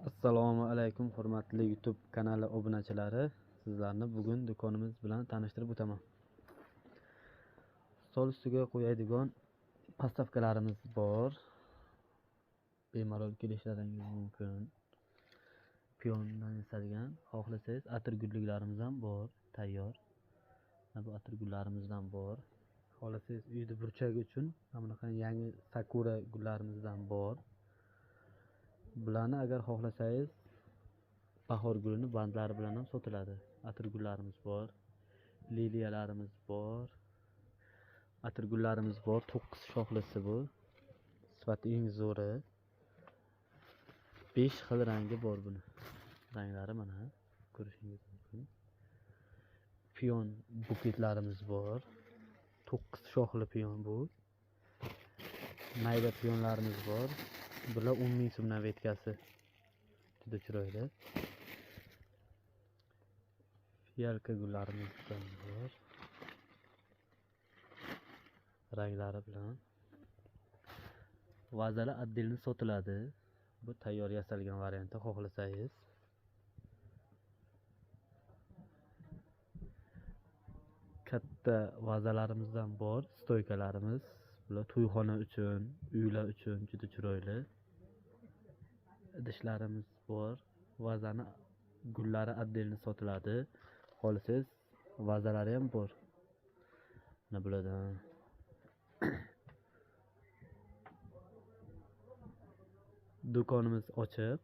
Assalomu alaykum hurmatli YouTube kanali obunachilari. Sizlarni bugun do'konimiz bilan tanishtirib o'taman. Stol ustiga qo'yadigan postavkalarimiz bor. Bemalol kelishlaringiz mumkin. Piyondan yasalgan, xohlasangiz atirgulliklarimiz ham bor, tayyor. Mana bu atirgullarimizdan bor. Xohlasangiz uyda burchagi uchun mana bunaqa yangi sakura gullarimizdan bor. Bularni agar xohlasangiz bahor gulini bandlari bilan ham sotiladi. Atirgullarimiz bor, liliyalarimiz bor, atirgullarimiz bor, 9 shoxlisi bu. Sifati eng zo'ri. 5 xil rangi bor buni. Ranglari mana ko'rishingiz mumkin. Piyon buketlarimiz bor. 9 shoxli piyon bu. Mayda piyonlarimiz bor. Bular 10 000 so'mdan vetkasi. Juda chiroyli. Fiyalka gullarimiz ham bor. Ranglari bilan. Vazalar отдельно sotiladi. Bu tayyor yasalgan varianti xohlasangiz. Katta vazalarimizdan bor, stoykalarimiz. Bular to'yxona uchun, uylar uchun juda chiroyli. Idishlarimiz bor. Vazani gullari отдельно sotiladi. Xohlasangiz vazalari ham bor. Mana bulardan. Do'konimiz ochiq.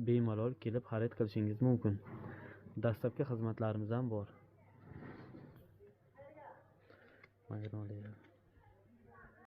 Bemalol kelib xarid qilishingiz mumkin. Dastlabki xizmatlarimiz ham bor. Magnoliya.